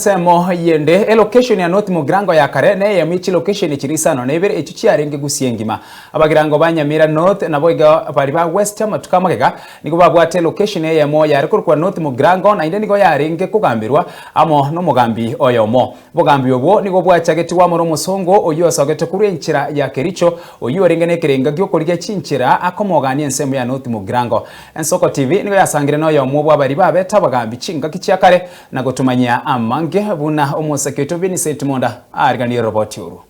Ensemo yende, elocation ya North Mugirango ya kare neyemo ye chilocation chiria isano na ibere echio chiarenge Gusii engima. Abagirango ba Nyamira North naboigo baria ba West amatuko amagega nigo babwate elocation eyemo yare korokwa North Mugirango naende nigo yarenge kogamberwa amo nomogambi oyomo. Obogambi obwo nigo bwachagetigwe amo nomosongo oyio osogete korwa enchera ya Kericho oyio orenge nekerenga giokorigia chinchera akomogania ensemo ya North Mugirango. Ensoko TV nigo yasangire noyomo bw'abaria babete abagambi chingaki chia kare Na gotomanyia amange buna omosake oito Vincent Monda aariganirie roboti orwo.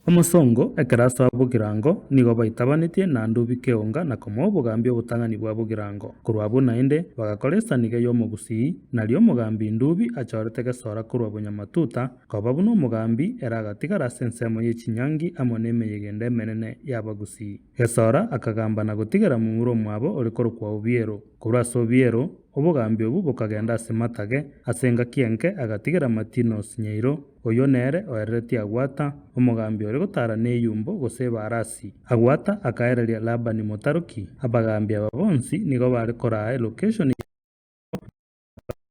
Omosongo ekero asoa Bogirango nigo baitabanetie na Ndubi Keonga na komoa obogambi obotang'ani bwa Bogirango. Korwa abwo naende bagakora esaniga y'omogusii, nario omogambi Ndubi achorete Gesora korwa Bonyamatuta koba buna omogambi ere agatigara ase ensemo ye chinyangi amo nemeyega ende emenene y'abagusii. Gesora akagamba na gotigera momura omwabo ore korokwa Obiero. Korwa ase Obiero, obogambi obwo bokagenda ase Matage, ase engaki enke agatigera Matinos Nyairo, oyio nere oereretie Agwata, omogambi ore gotara neyumbo gose ebarasi. Agwata akaereria Labani Motaroki. Abagambi aba bonsi nigo bare koraa elokeshoni yabo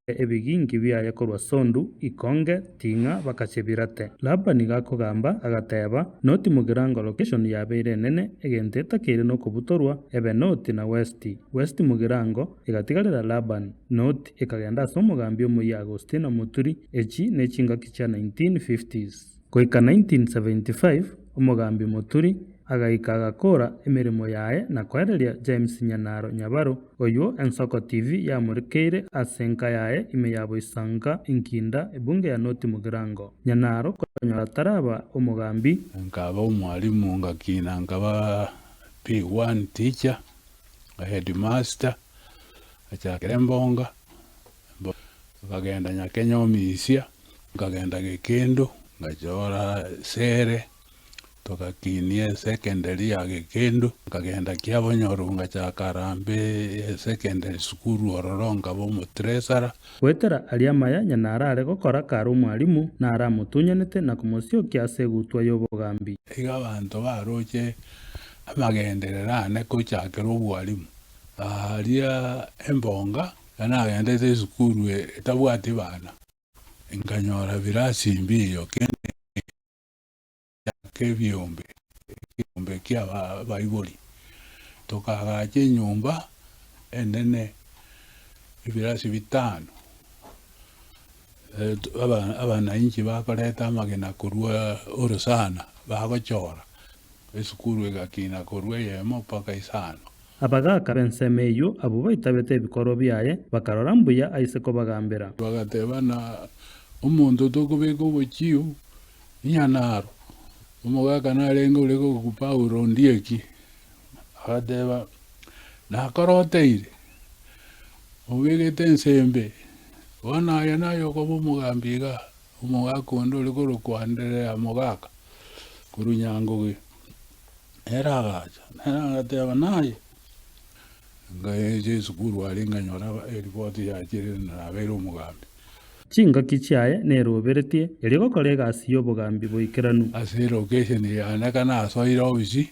ebigingi biaye korwa Sondu, Ikonge, Ting'a, bakache Birate. Labani gakogamba, agateba, Noti Mugirango location yabeire enene, egento etakeire nokobutorwa, ebe Noti na Westi. Westi Mugirango egatigarera Labani, Noti ekagenda ase omogambi omoyia Agostino Muturi, echi nechingaki chia 1950s. Goika 1975, omogambi Muturi agaika agakora emeremo yaye na koereria James Nyanaro Nyabaro, oywo Ensoko TV yamorekeire ase enka yaye ime ya Boisanka, Inkinda, ebunge ya North Mugirango. Nyanaro konyora taraba omogambi. Nkaba omwalimu ngakina nkaba P1 teacher, headmaster, ngachakera embonga, nkagenda Nyakenya Omisia. Nkagenda Gekendu, ngachora Sere, togakinia esecondary ya Gekendu, nkagenda Kiabonyoru ngachaka Harambee esecondary sukuru ororo nkaba omotreasurer. Goetera aria amaya Nyanara are gokora kare omwalimu, naro amotunyanete na komosiokia ase egutwa y'obogambi. Iga abanto baroche amagenderero ane kochakera obwalimu aria embonga, nagendete esukuru etabwati bana. Nkanyora birasi mbiiyo kende kebiombe, ekiombe ki'abaibori. Tokaagacha enyomba enene ebirasi bitano, abanainchi bakoreta amagena korwa orosana bagochora, esukuru egakina korwa eyemo mpaka isano. Abagaaka b'ensemo eyio abwo baitabete ebikorwa biaye, bakarora mbuya aise kobagambera. Bagatebana, Omonto tokobeka obochiu inyanaro. Omogaka narenge ore korokwa Paulo Ondieki, agateba, Nakoroteire, obegete ensembe, bono aye naye okoba omogambi igaa. Omogaka onde ore korokwa Anderea Mogaka, korwa Nyangoge. Nere agacha, nere agateba, Naye? Nkaecha esukuru aria nkanyora eripoti yachire na nabeire omogambi. Chingaki chiaye neroberetie, erio gokora egasi y'obogambi boikeranu. Ase elocation yane ekero nasoire ofisi,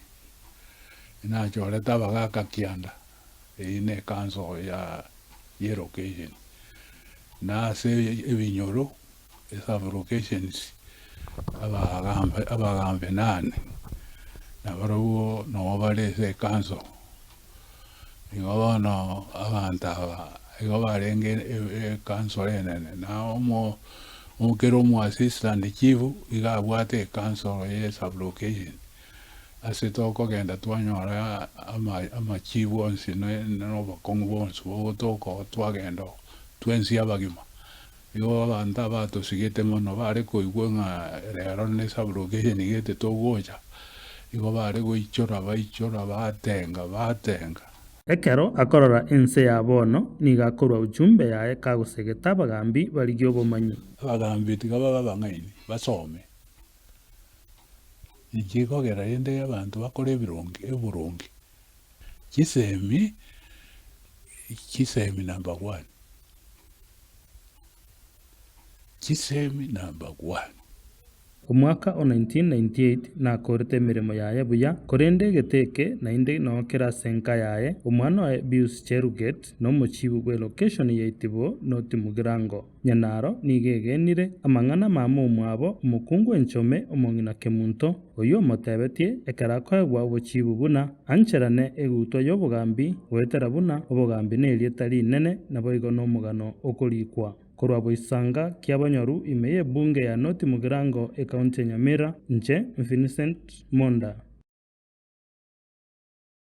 nachorete abagaka kianda, eyio ne ecouncil ya y'elocation. Na ase ebinyoro. Esub-locations, abagambi nane, nabarabwo noo bare ase ecouncil. Igo bono abanto aba igo barenge ecouncil enene, na omo kera omo assistant chief iga abwate ecouncil ya esub-location, ase tokogenda twanyora amachief onsi na obokong'u bonsi bogotoka oo twagenda oo, twensi abagima. Igo abanto abatosigete mono bare koigwa ng'a rero ne sublocation gete togocha, igo bare goichora baichora batenga batenga. Ekero akorora ense ya bono, nigo akorua ujumbe yaye kagosegeta abagambi barigie obomanyi. Abagambi tiga babe abang'aini, basome. Inki gekogera rende abanto bakore ebironge oboronge? Chisemi, chisemi number one. Chisemi number one. Omwaka o 1998 nakorete emeremo yaye buya, korende egete eke naende noo kere ase enka yaye, omwana oye Bius Cheruget na omochibu bw'elokeshoni ya Itibo North Mugirango. Nyanaro nigo egenire amang'ana mama omwabo omokungu enchome omong'ina Kemunto, oyio omotebetie ekero akoegwa obochibu buna ancherane egutwa y'obogambi goetera buna obogambi nerieta rinene naboigo nomogano okorikwa. Korwa boisanga kiabonyoru ime y'ebunge ya North Mugirango ekaunti ya Nyamira, inche Vincent Monda.